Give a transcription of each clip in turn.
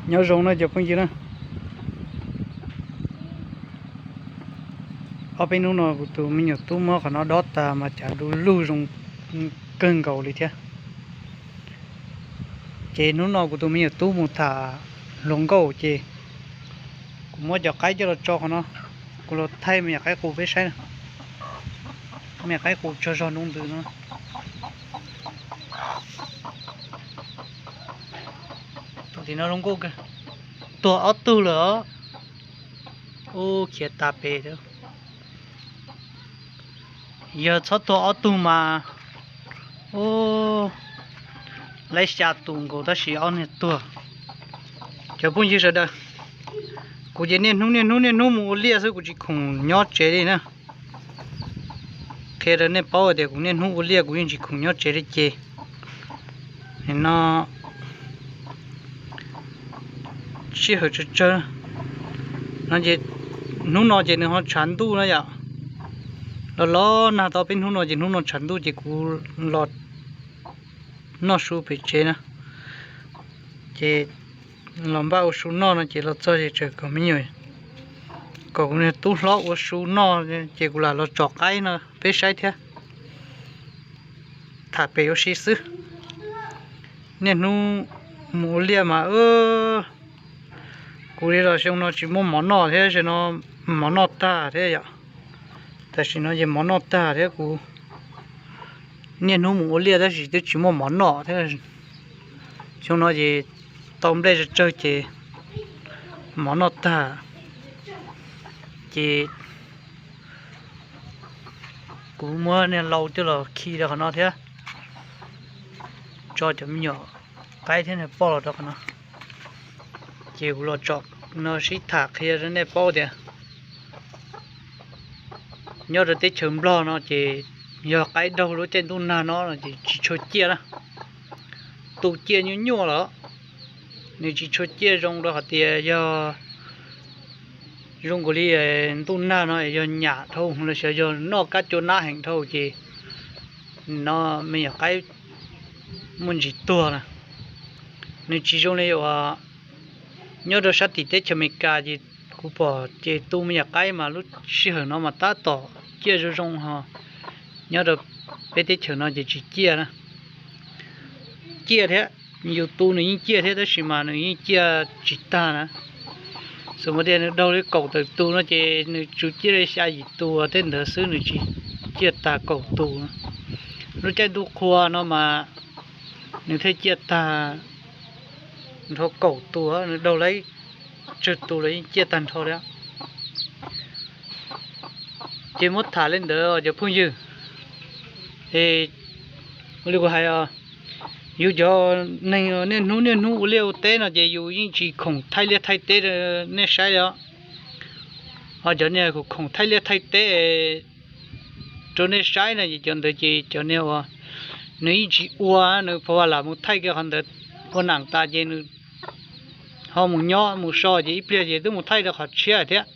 Nyob zoo no cov phooj ywg na, ob peb hnub no kuv tus me nyuam tub muab qhov no dob tas mas cas du lug zoo kawg nkaus li thiab. Ces hnub no kuv tus me nyuam tub mus tham hluas nkauj ces kuv muab cov qaib coj los tso qhov no, kuv los thaij me nyuam qaib qus peb saib na. Me nyuam qaib qus tsaug zog nroo ntws no. Tus tim no zoo nkauj kawg, tuag ob tug lawm os. Ub, khiav tas pem. Yog txhob tuag ob tug mas, ub, laib xya tus nkaus tab sis ob niag tuag. Cov phooj ywg sawv daws, kuv ces niaj hnub niaj hnub niaj hnub mus ua liaj xwb, kuv tsis khoom nyob tsev li na. Qhia rau nej paub tias kuv niaj hnub ua liaj kuv yeej tsis khoom nyob tsev li ces no sij hawm tsawg tsawg no ces hnub no ces nws ho tshav ntuj na yom. Los los nag tau peb hnub no ces hnub no tshav ntuj ces kuv los noj su pem tsev na. Ces los npaj ua su noj no ces los txog ces tseem kom me nyuam, kom kuv niag tub hlob ua su noj ces kuv lam los tsom qaib no peb saib thiab. Tham pem ua si xwb. Niaj hnub mus ua liaj mas kuv li los xyoo no tsis muaj mov noj thiab, xyoo no mov noj tag thiab yom. Tam sim no ces mov noj tag thiab, kuv niaj hnub mus ua liaj tab sis twb tsis muaj mov noj thiab. Xyoo no ces tau nplej tsawg tsawg ces mov noj tag ces kuv muab niag lau coj los khi rau qhov no thiab, tso cov me nyuam qaib thiab niag poj los rau qhov no. Ces kuv los tsom no sib tham qhia rau nej paub tias nyob rau teb chaws Nplog no ces yog qaib daug lub caij ntuj nag no no ces tsis tshua ciaj na. Tu ciaj nyuaj nyuaj los nws tsis tshua ciaj zoo rau qhov tias yog zoo nkaus li ntuj nag no yog nyam dhau los sis yog noj kab cua nab heev dhau ces no me nyuam qaib muaj ntsis tuag na. Nws tsis zoo li uas nyob rau sab tim teb chaws Amelikas ces kuv pom ces tu me nyuam qaib mas lub sij hawm no mas tab tom ciaj zoo zoo ho nyob rau peb teb chaws no ces tsis ciaj na. Ciaj thiab, yus tu nws yeej ciaj thiab tab sis mas nws yeej ciaj tsis tag na. Xws li tias nws daug li kaum tawm tus no ces nws tsuas ciaj li xya yim tus tej ntawd xwb, nws tsis ciaj tag kaum tus. Lub caij ntuj qhua no mas nws thiaj ciaj tag nrho kaum tus, nws daug li tsawg tus los yeej ciaj tag nrho li. Ces muab tham li ntawd cov phooj ywg, es ua li kuv hais, yus cov neeg niaj hnub niaj hnub ua liaj ua teb no ces yus yeej tsis khoom thaij liaj thaij teb rau nej saib li os. Ho cov niag khoom thaij liaj thaij teb rau nej saib no ces cov ntawd ces cov niag uas nws yeej tsis ua, nws pha lam mus thaij kiag qhov ntawd ua nam tas ces nws ho mus nyob mus so ces ib pliag ces twb mus thaij rau qhov tshiab thiab.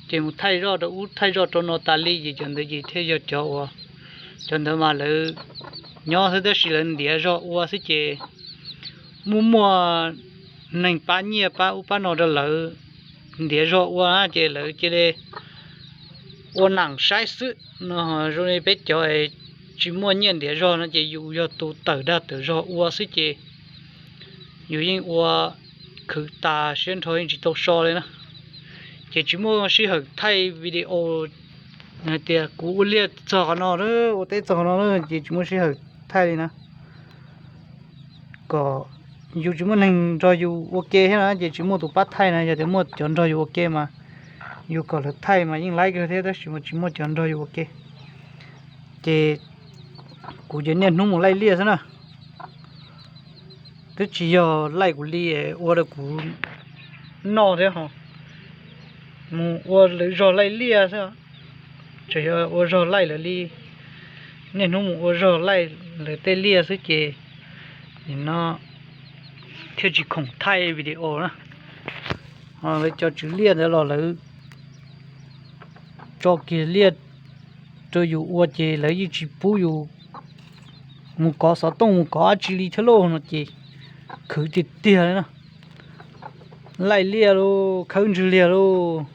Ces mus thaij zoj rau ub thaij zoj rau no tas li ces cov ntawd ces thiaj yog cov uas, cov ntawd mas lawv nyob xwb tab sis lawv ntiav zog ua xwb ces muaj muaj neeg pab nyiaj pab ub pab no rau lawv ntiav zog ua ces lawv cia li ua nam saib xwb no. Zoo li peb cov tsis muaj nyiaj ntiav zog no ces yus yog tus tawm dag tawm zog ua xwb ces yus yeej ua khwv tas siab nrho yeej tsis tau so li na. Ces tsis muaj sij hawm thaij video hais tias kuv ua liaj txog qhov no, ua teb txog qhov no ces tsis muaj sij hawm thaij li na. Kom yus tsis muaj neeg nrog yus ua ke thiab na ces tsis muaj tus pab thaij na. Yog tias muaj cov nrog yus ua ke mas yus kom lawv thaij mas yeej laib kawg thiab tab sis mas tsis muaj cov nrog yus ua ke. Ces kuv ces niaj hnub mus laij liaj xwb na. Twb tsis yog laij kuv li ua rau kuv noj thiab ho mus ua lawv zog laij liaj xwb. Tseem yog ua zog laij lawv li, niaj hnub mus ua zog laij lawv tej liaj xwb ces nim no thiaj tsis khoom thaij video na. Lawv cov tswv liaj ntawd los lawv tso kiag liaj rau yus ua ces lawv yeej tsis pub yus mus kov xov tooj mus kov dab tsi li thiab lauj no ces khwv tiag tiag li na. Laij liaj lauj, khawb ntswg liaj lauj.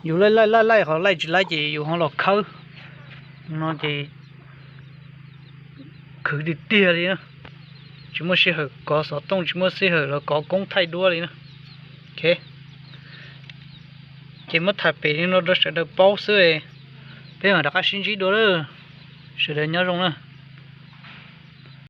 Yus laij laij laij laij qhov laij tsis laib ces yus ho los khawb. No ces khwv tiag tiag li na. Tsis muaj sij hawm kov xov tooj, tsis muaj sij hawm los kov koob thaij duab li na. Ces muab tham pem li no rau sawv daws paub xwb. Peb mam rov qab sib ntsib dua lawm. Sawv daws nyob zoo na.